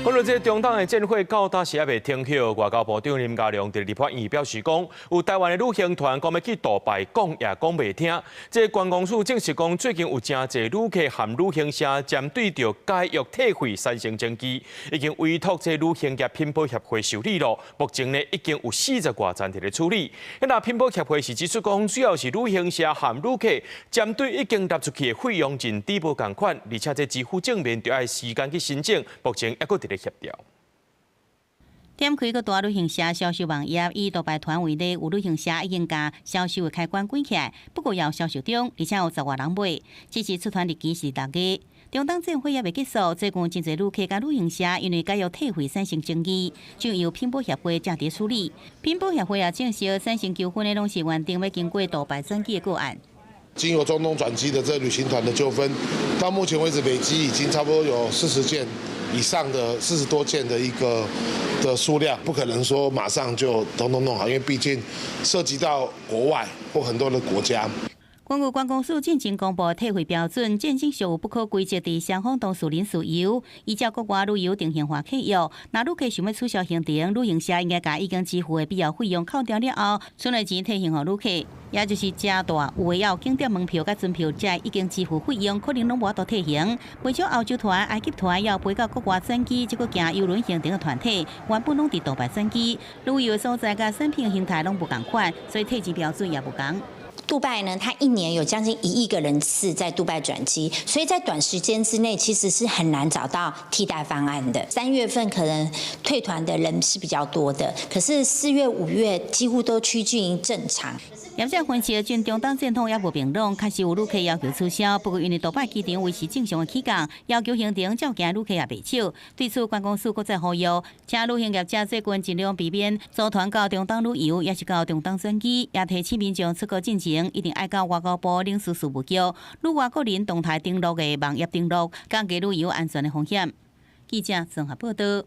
講到這個中東的戰火到今時猶未停歇，外交部長林佳龍佇立法院表示講，有台灣的旅行團講欲去杜拜，講也講袂聽。這個觀光署證實講，最近有誠濟旅客和旅行社針對著解約退費產生爭議，已經委託這旅行業品保協會受理咯。目前呢已經有四十外單佇咧處理。那品保協會是指出講，主要是旅行社和旅客針對已經納出去的費用認知無仝款，而且這支付證明著愛時間去申請，目前猶閣佇咧協調。點開閣大旅行社銷售網頁，以杜拜團為例，有旅行社已經共銷售的開關關起來，不過也有銷售中，而且有十外人買。只是出團日期是6月。中東戰火猶未結束，最近真濟旅客佮旅行社因為解約退費產生爭議，就由品保協會正佇處理。品保協會也證實，產生糾紛的攏是原定欲經過杜拜轉機的個案。經由中東轉機的這旅行團的糾紛，到目前為止累積已經差不多有40件以上的40多件的一個的數量，不可能說馬上就統統弄好，因為畢竟涉及到國外或很多的國家。根據觀光署進前公布退費標準，戰爭屬有不可歸責佇雙方當事人事由，依照國外旅遊定型化契約，若旅客想欲取消行程，旅行社應該共已經支付的必要費用扣掉了後，剩的錢退還予旅客，也就是誠大有的猶有景點門票佮船票，這已經支付費用，可能攏無法度退還。袂少歐洲團、埃及團猶飛到國外轉機，這閣行郵輪行程的團體，原本攏佇杜拜轉機，旅遊所在佮產品形態攏無仝款，所以退錢標準也無仝。杜拜呢，它一年有將近1億個人次在杜拜轉機，所以在短時間之內其實是很難找到替代方案的。3月份可能退團的人是比較多的，可是4月、5月幾乎都趨近於正常。業者分析，中東戰況猶無明朗，確實有旅客要求取消。不過因為杜拜機場維持正常的起降，要求行程照行旅客也袂少。對此，觀光署閣再呼籲，請旅行業者最近盡量避免組團到中東旅遊，抑是到中東轉機，也提醒民眾出國進前一定愛到外交部領事事務局、旅外個人動態登錄的網頁登錄，降低旅遊安全的風險。記者綜合報道。